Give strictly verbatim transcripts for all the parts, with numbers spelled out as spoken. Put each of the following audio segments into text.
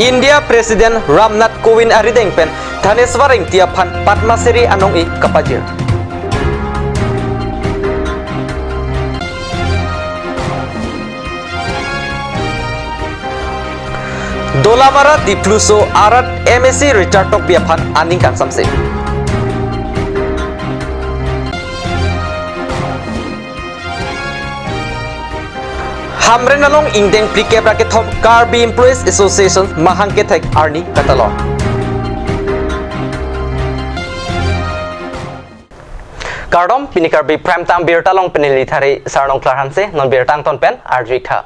India President Ramnath Kovind arideng pen Dhaneswar Ingti aphan Padma Shri anong-e kapajir. Dolamara Dipluso arat M A C Richard Tokbi aphan aning kangsamse. Hamren along ingdeng phlikep ra kethom Karbi Employees Association mahang kethek arni katalon. Kardom, pini Karbi Prime Time birta along peneli thari Sarnong Klarhanse, non birta angton pen arjutha.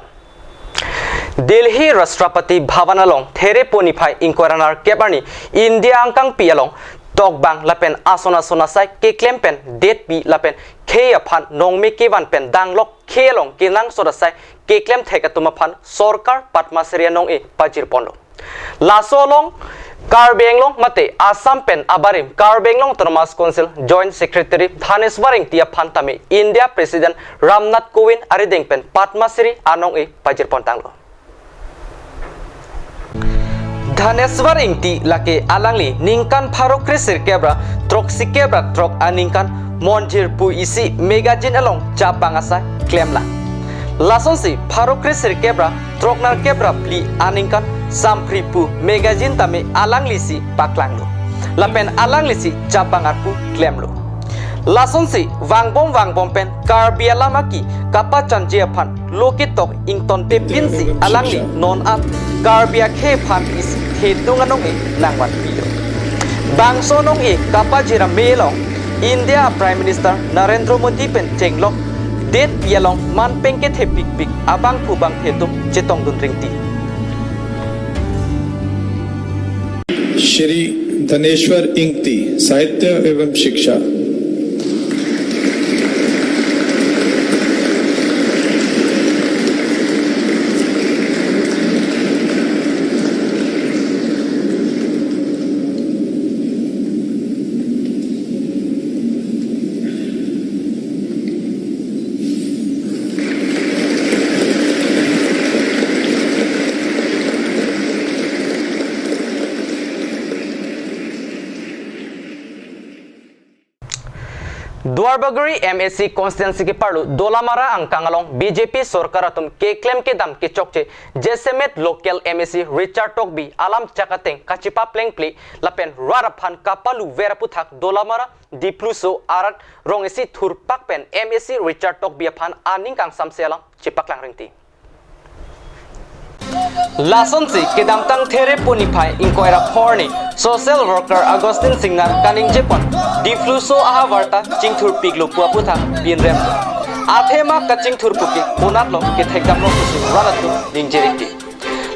Delhi Rashtrapati Bhavan along There Poniphai ingkoi ra nerkep arni India angkangpi along tokbang lapen ason ason asai keklem pen detpi lapen khei aphan nongme kevan pen danglok khei along kenangsot asai keklem thek atum aphan sorkar Padma Shri anong-e pajir ponlo. Laso along Karbi Anglong mate Assam pen abarim Karbi Anglong Autonomous Council Joint Secretary Dhaneswar Ingti aphan tame India President Ramnath Kovind arideng pen Padma Shri anong-e pajir pontanglo. Dhaneswar Ingti lake alangli ningkan pharo kresirkep ra throksikep ra throk aningkan Monjir pu isi magazine along chapbang asai klemlang. Lasonsi pharo kresirkep ra throk nerkep ra phli aningkan Samphri pu magazine tame alanglisi paklanglo. Lapen alanglisi chapbang arpu klemlo. Lasonsi vangbom vangbom pen Karbi alam aki kapachanji aphan lo ketok ingtonte pinsi alangli non an Karbi akhei aphan isi thedung anong-e nangvanpilo. Bangso anong-e kapajir amei along India Prime Minister Narendra Modi pen chenglok detpi along man pengkethepikpik abangphu bangphi atum chetongdun ringti. Shri धनेश्वर इंगती, साहित्य एवं शिक्षा। Duarbagori M A C constituency keparlo Dolamara angkang along B J P sorkar atum keklem kedam kechokche jasemet local M A C Richard Tokbi alam chak ateng kachipaplengple lapen rat aphan kapaluver aputhak Dolamara Dipluso arat rong isi thurpak pen M A C Richard Tokbi aphan aning kangsamse alam chepaklang ringti. Lasonsi kedamtang There Poniphai ingkoi ra phongo arni social worker Augustine Singnar kaningjepon Dipluso ahavarta chingthurpiklo pu aputhak pinrem. Athema kachingthurpo ke konatlo kethekdamlo pusi rat atum ningje ringti.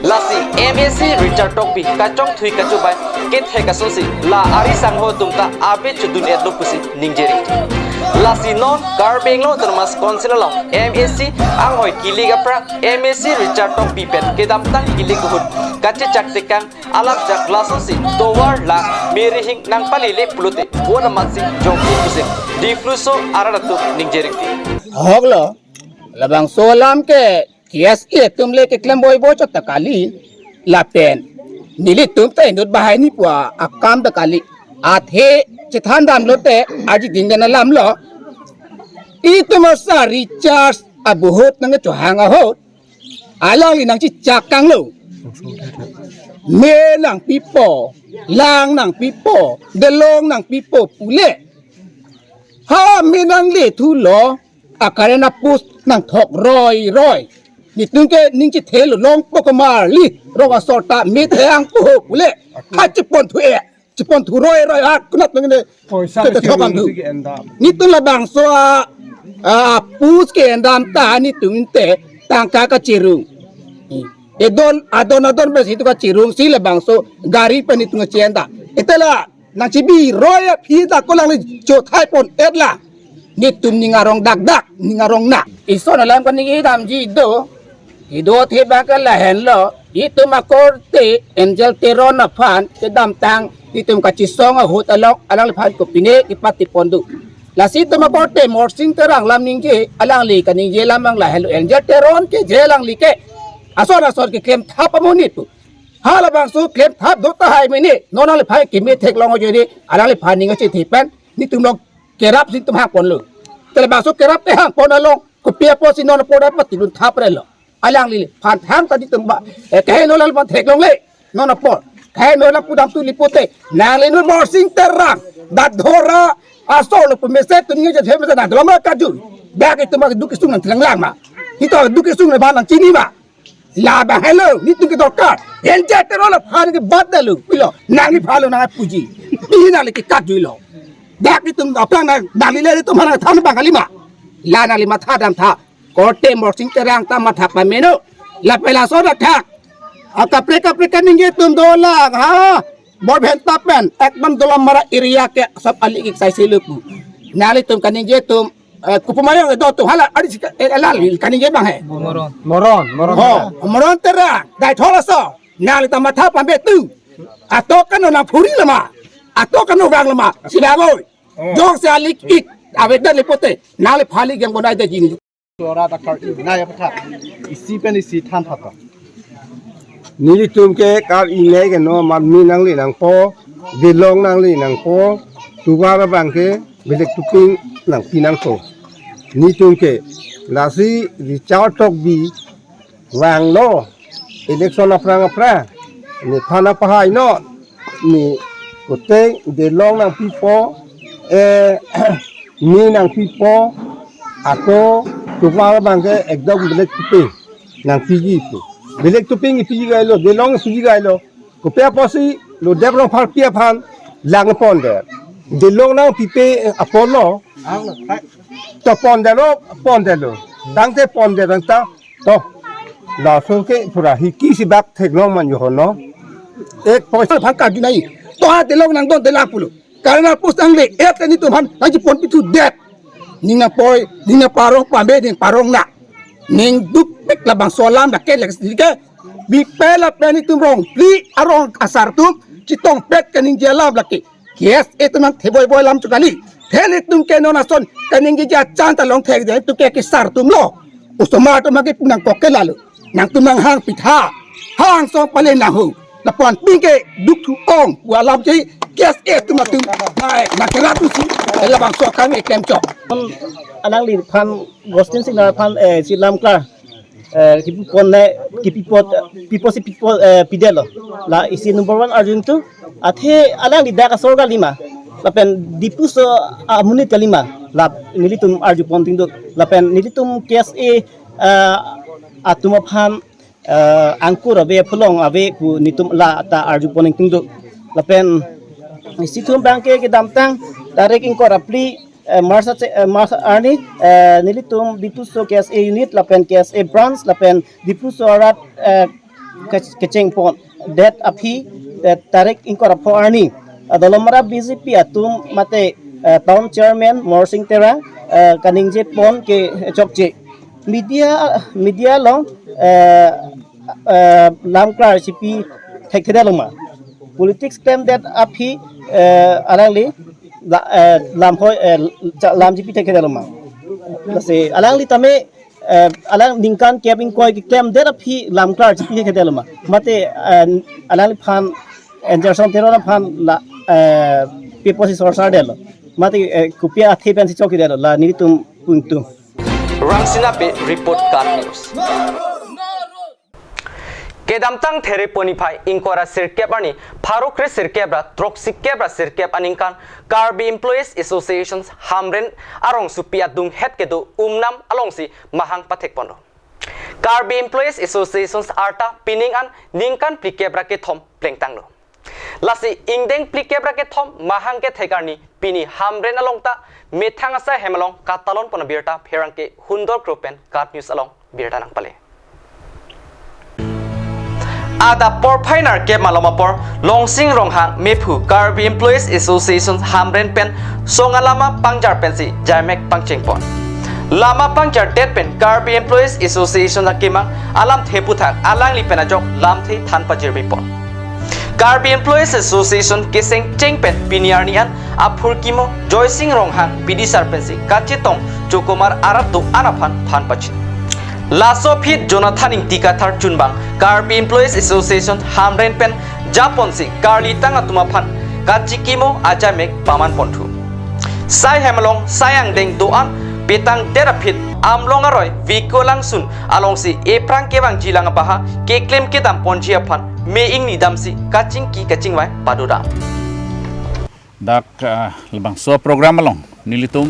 Lasi M A C Richard Tokbi kachongthui kachobai kethek asonsi la ari sangho atum ta ave chodun-etlo pusi ningje ringti. Lasi non Karbi Anglong Autonomous Council along M A C anghoi kilik aphrang M A C Richard Tokbi pen kedamtang kilik ahut kachechak tekang alam chak lasonsi tovar la merihing nangpalele pulote vote amatsi jongsi pusi Dipluso arat atum ningje ringti. Ahoklo, labangso alam ke K S A atum le keklem boiboi chot ta kali lapen nelitum ta inut banghini pu akam ta kali. Athe chethandamlote arjiding dan alamlo. Itum asar Richard abuhut nangchohang ahut alangli nangchechak kanglo. Me nangpipo, lang nangpipo, delong nangpipo pule. Ha me nangle thulo, a-current a-post nangthok roiroi. Netum ke ning chethelo longpo kamarli, rong asor ta me thang po pule. Ha cheponthu-e, cheponthu roiroi ha kunat nang ne. Poisa kethok kachirung amthu. Si ke-endam. Netum labangso a, a-post ke-endam ta netum te tangka kachirung. Edon, adon adon besi tu kachirungsi labangso gari pen netum che-endam. Ite la nangchebiroi aphi ta ko alangli chothai pon-etlo. Netum ning arong dakdak, ning arong na. Ison alam kaningje damji do. Ido athe bang ke lahenlo. Itum akorte Angel Teron aphan kedamtang itum kachesong ahut along alangliphan kopine kepatipon do. Lasi itum akorte Morsing Terang alam ningje, alangli kaningje alam bang lahenlo, Angel Teron ke je alangli ke asor asor keklem thap amonit pu. Halabangso klem thap do tahai mene. Non nangliphan keme theklong ajoine, alangliphan ning achethe pen netum along kerap si netum hangponlo. Te labangso kerap kehangpon along kopi apotsi non apor dak patilun thap relo. Alangliphan thangta netum ba, eh, kaheno alangliphan theklongle. Non apor kaheno alam pudam tuli pute. Nangli non Morsing Terang, Dadhora asor lo pu mesen atum ning achethe mesen nangdolom ma kaju. Dak itum ma duk isung nangthelang lang ma. Hito duk isung nang ba nangchini ma. Labang helo, netum ke dorkar. Enje tero laphan ke bat dalo. Pilo, nangliphan lo nangpuji. Di nangli ke kat juilo. Dak itum aplang nang, nangli le itum hanang than bang kalima. La nangli matha damtha. Korte Morsing Terang ta matha pameno. Lapen laso dak thak. Akaprek kaprek kaningje atum dolang ha. Bor bhenta pen, ekdom Dolamara area ke sab ali ik sai siluku. Nanglitum kaningje atum, eh, kupu mayong do atum hala ari si ka-, eh, lal kaningje bang he. Moron. Moron, moron. Oh, Moron Terang, Daithor aso. Nanglitum matha pame tu. Atok kano nangphuri lama. Atok kano vang lama. Sila boy. Jongsi ali ik avedetlo pute. Nangliphan li yang bonai da jini. Suara dakar inai apa tha? Isi pen isi than thata. Nelitum ke kar inai ke no, manmi nangli nangpo, delong nangli nangpo, tuba abang ke belek tuping nangpi nangpo. Netum ke lasi Richard Tokbi vanglo election aphrang aphrang, nephan apahai no, ne koteng delong nangpipo, eh, ne nangpipo, ako tuba abang ke ekdom belek tuping nangpiji pu. Belek tuping ipiji gailo, delong ipiji gailo. Kopi apotsi lo Dep Rongpharpi aphan lang ponder. Delong nangpipe apotlo. To pondelo, pondelo. Tangte ponder tangta. To. Laso ke pura hiki si bak theklong man yo ho no. Ek poisa aphan kaju nai. To ha delong nangdon delang pulo. Karena pus nangle, et netum aphan nangchepon pithu det. Ning nangpoi, ning nangparong pame, ning parong na. Ning dukpik labangso alam dak ke lek sini ke. Bipe lapen netum rong phli arong asar atum chetongpet kaningje alam lake. K S A atum nangtheboi boi alam chokali. The netum ke non ason kaningje achan ta long thek de netum ke kesar atum lo. Osomar atum ke nangkok ke lalo. Nangtum nanghang pitha. Hang song pale nanghu. Lapuan ping ke duk thu ong. Wa alam je K S A atum atum. Nai, nangkerap tu si. Labangso kami klem chok. Alangliphan Gostin Singnar aphan, eh, si lamklar, eh, kipipon ne, kipipot, pipo si pipo, eh, pidetlo. La isi number one arjun tu, athe alangli dak asor kalima. Lapen Diphu aso amonit kalima. La nelitum arjupon ting do. Lapen nelitum K S A, eh, atum aphan, eh, angkur ave, pulong ave pu netum la ta arjupon ting do. Lapen isi thum abang ke kedamtang tarik ingkoi ra phli, eh, March ache-, eh, March arni, eh, nelitum Diphu aso K S A unit lapen K S A branch lapen Diphu aso arat, eh, ke-, kechengpon det aphi, eh, tarik ingkoi ra pho arni, eh, Dolamara B J P atum mate, eh, town chairman Morsing Terang, eh, kaningjepon ke chokche. Media, media along, eh, eh, lamklar chipi thekthedetlo ma. Politics klemdet aphi, eh, alangli la, eh, lamhoi, eh, cha-, lam chipi thekthedetlo ma. Lasi alangli tame, eh, alang ningkan kep ingkoi keklemdet aphi lamklar chipi thekthedetlo ma. Mate, eh, alangliphan, eh, Gerson Teron aphan la, eh, pipo si sorsardetlo. Mate, eh, kopi athe pen si chokchedetlo la nelitum pungtung. Ramsinape report, KAT News. Kedamtang There Poniphai ingkoi ra sirkep arni, pharo kre sirkep ra throksikep ra sirkep aningkan Karbi Employees Association Hamren arongsopi adunghet kedo Umnam alongsi mahang pathekponlo. Karbi Employees Association arta pining an ningkan phlikep ra kethom plengtanglo. Lasi ingdeng phlikep ra kethom mahang kethek arni pini Hamren along ta methang asai hem along katalonpon abirta pherangke Hundor Kro pen KAT News along birta nangpale. Adap porphai nerkep malom apor Longsing Ronghang mephu Karbi Employees Association Hamren pen song alama pangjar pensi jarmek pangchengpon. Lama pangjardet pen Karbi Employees Association akemang alamthe aphuthak alangli pen ajok lamthe than pajirbipon. Karbi Employees Association kesengcheng pen pini arni an aphurkimo Joysing Ronghang bidisar pensi kachetong chokomar arat do-an aphan than pachin. Laso aphi Jonathan Ingti Kathar chunbang Karbi Employees Association Hamren pen japonsi karlitang atum aphan kachikimo ajamek paman ponthu. Sai hem along sai angdeng do-an petang det aphi Amlong aroi Vikulang sun alongsi ephrang kevangji lang abaha keklem kedam ponji aphan me ingni damsi kachingki kachingvai padodam. Dak, ah, labangso program along nelitum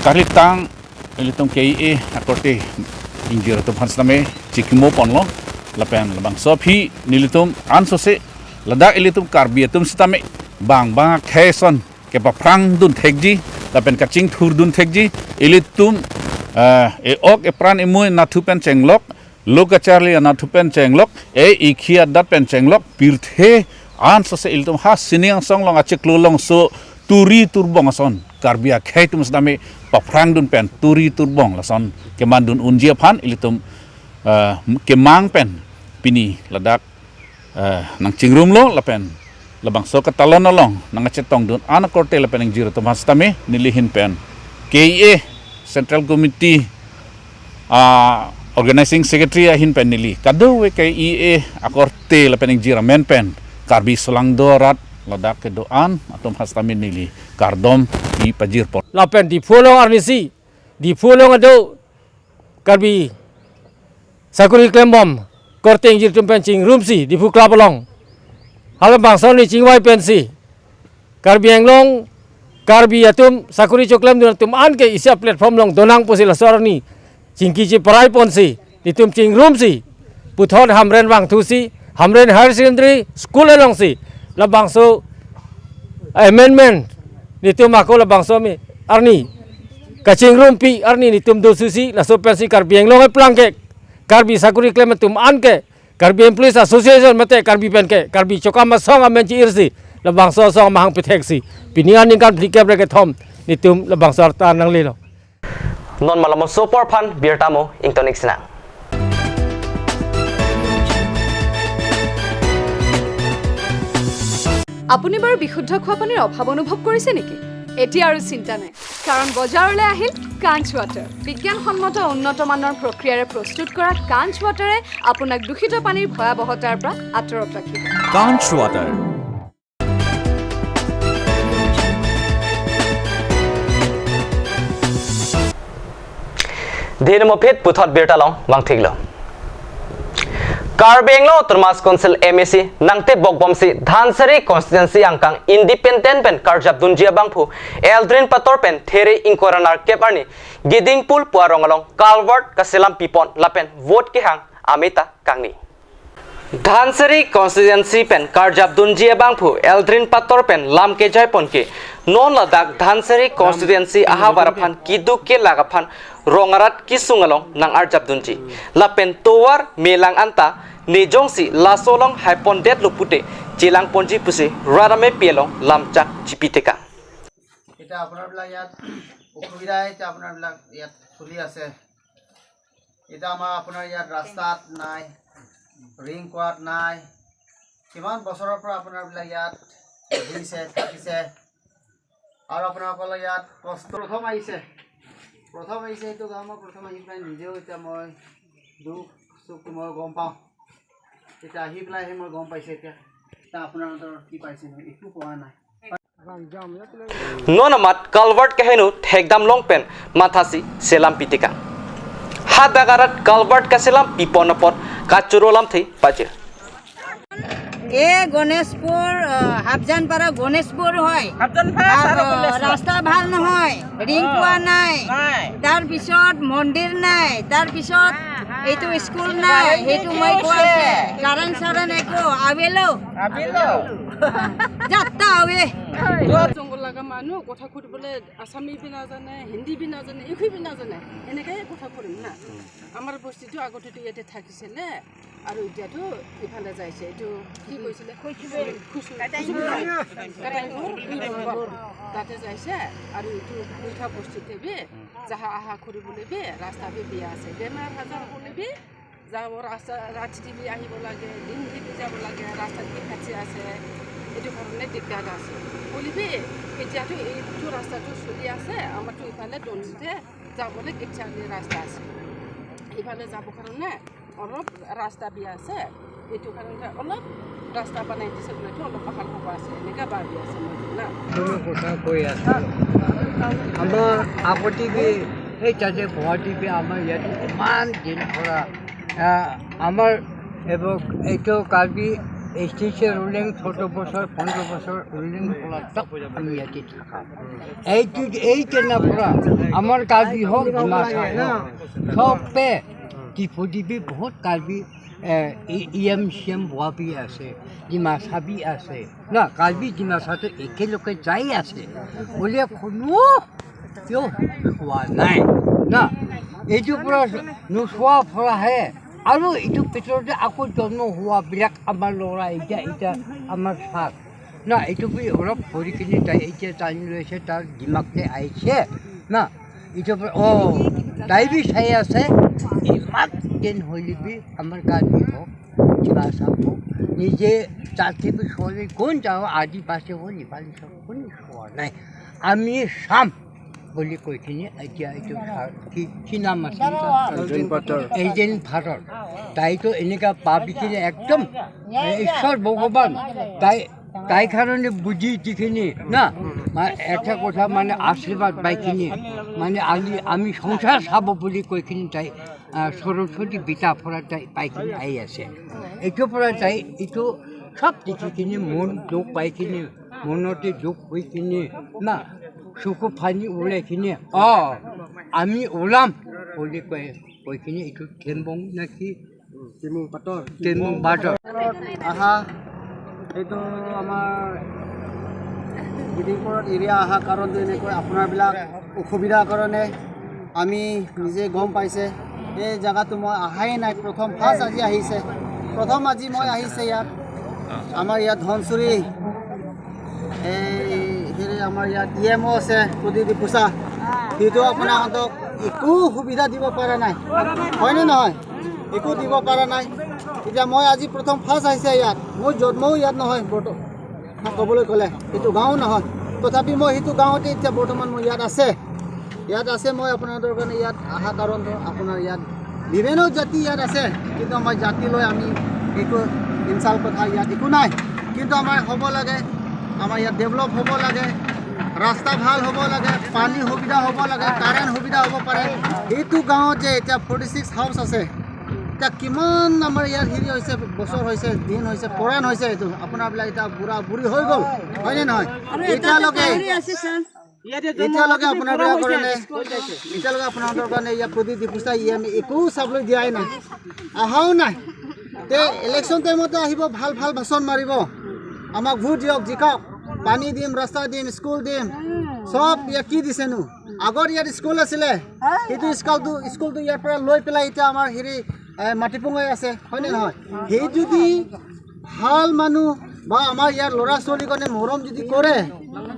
karlitang, nelitum K E A akorte ingjir atum aphan sitame chikimo ponlo, lapen labangso aphi nelitum ansose ladak ilitum Karbi atum sitame bang bang akhei ason kepaphrang dun thekji lapen kachingthur dun thekji, ilitum, eh, e-ok epran emui anatthu pen chenglok, lo kacharli anatthu pen chenglok, e-ikhi adat pen chenglok, pirthe ansose ilitum ha sining angsong along achiklo along so turi turbong ason Karbi akhei atum sitame paphrang dun pen turi turbong lason keman dun unji aphan ilitum, eh, kemang pen pini ladak, eh, nangchingrumlo lapen labangso katalon along nangkachetong dun-an akorte lapen ingjir atum aphan sitame neli ahin pen K E A Central Committee, ah, Organizing Secretary ahin pen neli kadokave K E A akorte lapen ingjir amen pen Karbi solangdo arat ladak kedo-an atum aphan sitame neli kardom pi pajir pon. Lapen Diphu along arnisi, Diphu along ado Karbi sakori klembom korte ingjir atum pen chingrumsi Diphu Club along halabangso arni chingvai pensi Karbi Anglong Karbi atum sakori choklem dun atum anke isi a-platform along donang pusi laso arni chingki chiparai ponsi nelitum chingrumsi puthot Hamren vangthusi Hamren Higher Secondary School alongsi labangso amendment nelitum ako labangso me arni kachingrumpi arni nelitum dosusi laso pensi Karbi Anglong eplang ke Karbi sakori klem atum anke Karbi Employees Association mate Karbi pen ke Karbi Chokam Asong amen chi-irsi labangso asong amahang pitheksi pini aningkan phlikep ra kethom nelitum labangso arta nanglelo. Non malom aso apor aphan birta mo ingtonik sinang. আপুনি বাৰু বিশুদ্ধ খোৱা পানীৰ অভাৱ অনুভৱ কৰিছে নেকি? এতিয়া আৰু চিন্তা নাই, কাৰণ বজাৰলৈ আহিল কাঞ্চ ৱাটাৰ। বিজ্ঞানসন্মত উন্নত মানৰ প্ৰক্ৰিয়াৰে প্ৰস্তুত কৰা কাঞ্চ ৱাটাৰে আপোনাক দূষিত পানীৰ ভয়াৱহতাৰ পৰা আঁতৰত ৰাখিব। Kanch Water। Dino mopit puthot birta along vangthiklo. Karbi Anglong Autonomous Council M A C Nangtep Bokbom si Dhansiri constituency angkang independent pen karjap dunji abangphu Eldrin Pator pen there ingkoi ra nerkep arni Gidingpul pu arong along culvert kaselam pipon lapen vote kehang ameta kangni. Dhansiri constituency pen karjap dunji abangphu Eldrin Pator pen lam kejai pon ke non ladak Dhansiri constituency ahavar aphan keduk kelak aphan rong arat kesung along nang-arjap dunji. Lapen tovar melang anta nejongsi laso along hai pondetlo pute chelang ponji pusi rat amepi along lamchak chipi tekang. এতিয়া আপোনাৰবিলাক ইয়াত অসুবিধা এতিয়া আপোনাৰবিলাক ইয়াত চলি আছে। এতিয়া আমাৰ আপোনাৰ ইয়াত ৰাস্তাত নাই, ৰিং কোৱাত নাই। কিমান বছৰৰ পৰা আপোনাৰবিলাক ইয়াত বহিছে, থাকিছে, আৰু আপোনালোকৰ ইয়াত কষ্ট প্ৰথম আহিছে, প্ৰথম আহিছে এইটো গাঁও। মই প্ৰথম আহি পেলাই নিজেও এতিয়া মই দুখ চুখ মই গম পাওঁ। এতিয়া আহি পেলাইহে মই গম পাইছোঁ। এতিয়া এতিয়া আপোনালোকৰ কি পাইছে, একো পোৱা নাই। Non amat culvert keheno thekdam long pen mathasi selam pi tekang. Hadak arat culvert kaselam pipon apot kachoro lamthe pajir. এ গণেশপুৰ, আহ, হাফজানপাৰা গণেশপুৰ হয়। হাফজানপাৰা আৰু, ছাৰ, আহ, গণেশপুৰ। ৰাস্তা ভাল নহয়, ৰিং অ। কোৱা নাই, নাই। তাৰ পিছত মন্দিৰ নাই, তাৰ পিছত হা, হা। এইটো স্কুল নাই, কাৰেণ্ট সেইটো কি মই কৈ হৈছে? আছে। কাৰেণ্ট চাৰেণ্ট একো আবেলো। আবেলো। যাত্ৰা আবে। Jungle laga manu, kotha khut bole Asami bi na jane, Hindi bi na jane, ekho bi na jane, eneke kotha khut na. আমাৰ বস্তিটো আগতেতো ইয়াতে থাকিছিলে, আৰু এতিয়াতো ইফালে যাইছে। এইটো কি কৈছিলে? খুচুবাৰী। খুচু-, খুচুবাৰী। কাটাইঘৰ। কাটাইঘৰ, দুই নম্বৰ। তাতে যাইছে, আৰু এইটো মিঠা বস্তিতে বি যাহা আহা কৰিবলৈ বি ৰাস্তা বি বেয়া আছে। বেমাৰ আজাৰ হ'লে বি যাব ৰাস্তা, ৰাতি বি আহিব লাগে, দিন বি যাব লাগে, ৰাস্তা বি ফাটি আছে। এইটো কাৰণে দিগদাৰ আছে। হ'লে বি এতিয়াতো এইটো ৰাস্তাটো চলি আছে, আমাৰতো ইফালে দলিতে যাবলৈ কেতিয়ালৈ ৰাস্তা আছে। ইফালে যাব কাৰণে অলপ ৰাস্তা বেয়া আছে, এইটো কাৰণে অলপ ৰাস্তা বনাই দিছে বুলিতো অলপ অসুবিধা আছে, এনেকা ভাবি আছে মই না। কোনো কথা কৈ আছে। আমাৰ আগতে কি, সেই তাতে গুৱাহাটী কি আমাৰ ইয়াত ইমান দিন পৰা, আহ, আমাৰ এইটো কাৰ্বি এছ টি চি ৰুলিং চৈধ্য বছৰ, পোন্ধৰ বছৰ ৰুলিং পৰা তক আমি ইয়াতে থাকা। এইটো, এই তেনে পৰা আমাৰ কাৰ্বি হওক, ডিমাচা হওক, চবে টিপু টিপি বহুত কাৰ্বি, এ, ই এম চি এম বোৱা বি আছে, ডিমাচা বি আছে না, কাৰ্বি ডিমাচাটো একেলগে যাই আছে বুলিয়ে কোনো কিয় হোৱা নাই না। এইটো পৰা নোচোৱা পৰাহে আৰু এইটো ভিতৰতে আকৌ জন্ম হোৱাবিলাক আমাৰ ল'ৰা এতিয়া, এতিয়া আমাৰ ছাৰ না, এইটো কি অলপ পঢ়ি কিনি তাই এতিয়া টাইম লৈছে, তাৰ দিমাগতে আহিছে না। এইটো পৰা, অ, তাই বি চাই আছে, ইমান দিন হ'লে বি আমাৰ কাৰ্বি হওক, কিবা চাব, নিজে জাতি বি চলে কোন যাওঁ, আদিবাসী হ'ল, নেপালী হ'ল, কোনো চোৱা নাই। আমি চাম বুলি কৈ কিনি এতিয়া এইটো কি, কি নাম আছিল? এজেণ্ট ভাৰত। এজেণ্ট ভাৰত। তাইতো এনেকা পাবি কিনে একদম ঈশ্বৰ ভগৱান। তাই, তাই কাৰণে বুদ্ধি যিখিনি না, মানে এটা কথা মানে আশীৰ্বাদ পাই কিনি, মানে আমি, আমি সংসাৰ চাব বুলি কৈ কিনি তাই, আহ, সৰস্বতী বিদ্যা পৰা তাই পাই কিনি আহি আছে। এইটো পৰা তাই এইটো চব দেখি কিনি মন দুখ পাই কিনি, মনতে দুখ হৈ কিনি না, চকু পানী ওলাই কিনি, অ, আমি ওলাম বুলি কৈ, কৈ কিনি এইটো থেমবং নাকি? উম, টিমুং পাতৰ। টিমুং পাতৰ। আহা, এইটো আমাৰ গিদিংপুৰত এৰিয়া অহা কাৰণটো এনেকৈ আপোনাৰবিলাক অসুবিধাৰ কাৰণে আমি নিজে গম পাইছে। এই জেগাটো মই অহাই নাই, প্ৰথম ফাৰ্ষ্ট আজি আহিছে, প্ৰথম আজি মই আহিছে ইয়াত। আমাৰ ইয়াত ধনচুৰি, এই হেৰি, আমাৰ ইয়াত ই এম অ' আছে, প্ৰদীপ ডিফুচা, সেইটো আপোনাক একো সুবিধা দিব পৰা নাই, হয়নে নহয়? একো দিব পৰা নাই। এতিয়া মই আজি প্ৰথম ফাৰ্ষ্ট আহিছে ইয়াত, মোৰ জন্মও ইয়াত নহয় বৰ্ত-, ক'বলৈ গ'লে এইটো গাঁও নহয়, তথাপি মই সেইটো গাঁৱতে এতিয়া বৰ্তমান মই ইয়াত আছে। ইয়াত আছে, মই আপোনালোকৰ কাৰণে ইয়াত অহা কাৰণটো, আপোনাৰ ইয়াত বিভিন্ন জাতি ইয়াত আছে, কিন্তু আমাৰ জাতি লৈ আমি একো ইনচাল্ট কথা ইয়াত একো নাই। কিন্তু আমাৰ হ'ব লাগে, আমাৰ ইয়াত ডেভেলপ হ'ব লাগে, ৰাস্তা ভাল হ'ব লাগে, পানী সুবিধা হ'ব লাগে, কাৰেণ্ট সুবিধা হ'ব পাৰে। এইটো গাঁৱত যে এতিয়া ফৰ্টি ছিক্স হাউচ আছে, এতিয়া কিমান আমাৰ ইয়াত হেৰি হৈছে, বছৰ হৈছে, দিন হৈছে, পৰাণ হৈছে, এইটো আপোনাৰবিলাক এতিয়া বুঢ়া বুঢ়ী হৈ গ'ল, হয়নে নহয়? আৰু এটা এতিয়ালৈকে হেৰি আছে, ছাৰ। এতিয়ালৈকে আপোনাৰবিলাক কাৰণে, এতিয়ালৈকে আপোনালোকৰ কাৰণে ইয়াত প্ৰদীপ ডিফুচা ই এম একো চাবলৈ দিয়াই নাই, অহাও নাই। তে ইলেকশ্যন টাইমতে আহিব, ভাল ভাল ভাষণ মাৰিব, আমাক ভোট দিয়ক, জিকাওক, পানী দিম, ৰাস্তা দিম, স্কুল দিম, চব ইয়াত কি দিছেনো? আগত ইয়াত স্কুল আছিলে, সেইটো স্কুলটো, স্কুলটো ইয়াৰ পৰা লৈ পেলাই এতিয়া আমাৰ হেৰি, এ, মাটিপুং হৈ আছে, হয়নে নহয়? সেই যদি ভাল মানুহ বা আমাৰ ইয়াৰ ল'ৰা ছোৱালীৰ কাৰণে মৰম যদি কৰে,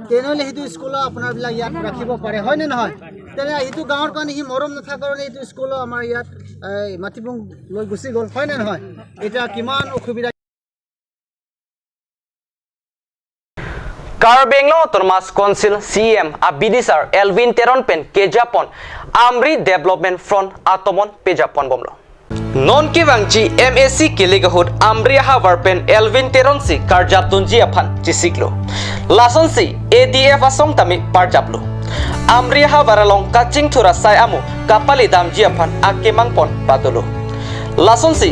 তেনেহ'লে সেইটো স্কুলৰ আপোনাৰবিলাক ইয়াত ৰাখিব পাৰে, হয়নে নহয়? তেনে সেইটো গাঁৱৰ কাৰণে সি মৰম নাথাকে কাৰণে এইটো স্কুলৰ আমাৰ ইয়াত, এই, মাটিপুং লৈ গুচি গ'ল, হয়নে নহয়? এতিয়া কিমান অসুবিধা। Karbi Anglong Autonomous Council C E M abidisar Elwin Teron pen kejapon Amri Development Front atomon pejapon bomlo. Non kevangji M A C kelek ahut Amri ahavar pen Elwin Teron si karjap dunji aphan chesiklo. Lasonsi A D F asong tame parjaplo. Amri ahavar along kachingthur asai amo kapali damji aphan akemang pon padolo. Lasonsi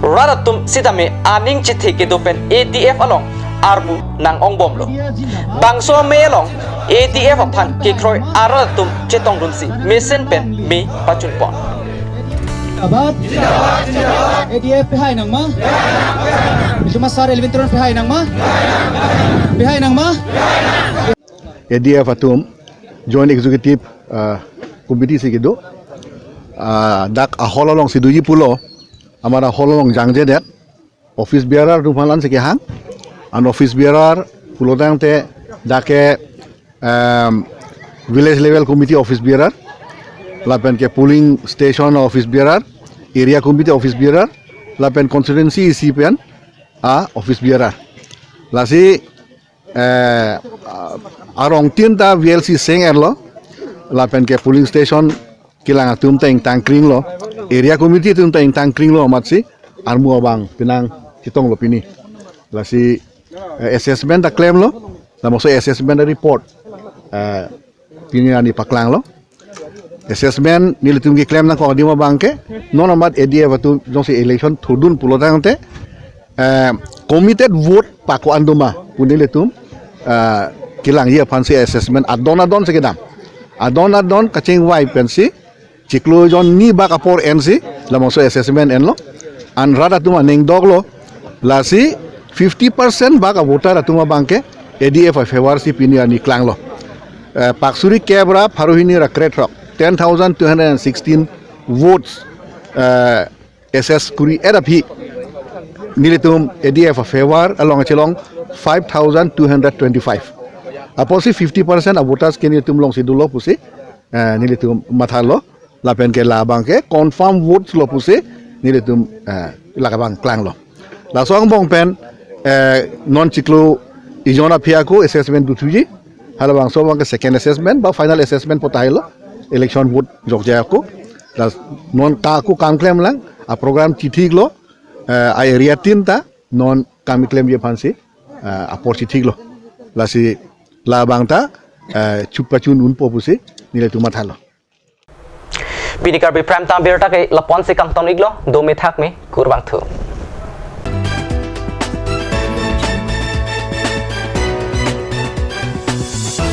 rat atum sitame aning chethe kedo pen A D F along armu nang-ong bomlo. Bangso amei along A D F aphan kekroi arat atum chetongdunsi mesen pen me pachun pon. Zindabad. A D F pehai nangma. Bisma sar Elwin Teron pehai nangma. Pehai nangma. A D F atum Joint Executive, ah, Committee si kedo, ah, dak ahol alongsi doji pulo, amar ahol along jangjedet, office bearer atum aphan si kehang, an office bearer pulotangte dak ke, em, village level committee office bearer, lapen ke polling station office bearer, area committee office bearer, lapen constituency E C pen a office bearer. Lasi eh, arong tin ta V L C seng erlo, lapen ke polling station kelang atum ta ingtang kringlo, Area committee atum ta ingtang kring lo amatsi armu abang penang chetong lo pini. Lasi eh, assessment ta klem lo, labangso assessment report eh, pini arni paklang lo. Assessment nelitum keklem nangkok adim abang ke, non amat A D F atum jongsi election thudun pulo tangte eh, committed vote pako-an do ma pu nelitum eh, kelangji aphansi assessment adon adon si kedam. Adon adon kachingvai pensi chiklo jonni bak apor ensi labangso assessment enlo. An rat atum aning doklo, lasi fifty percent bak a-voter atum abang ke A D F a-favor si pini arni klanglo. Eh, pak suri kep ra pharo hini ra krethrok, ten thousand two hundred and sixteen votes eh, assess kuri-et aphi nelitum A D F a-favor along chelong five thousand two hundred twenty-five. Apotsi fifty percent a-voters ke nelitum alongsi dolo pusi eh, nelitum mathalo. Lapen ke labang ke confirm votes lo pusi nelitum eh, labang klanglo. Laso angbong pen eh, non chiklo ijon aphi ako assessment dothuji. Halabangso abang ke second assessment ba final assessment pu tahai lo, election vote jokjak ako. Lasi non ka ako kam klem lang, a-program chithik lo, eh, a-area tin ta non kam klemji aphansi eh, apor chithik lo. Lasi labang ta eh, chupachun unpo pusi nelitum mathalo. Pini Karbi Prime Time birta ke lapu-ansi kangton-iklo, dome thakme, kurvangthu.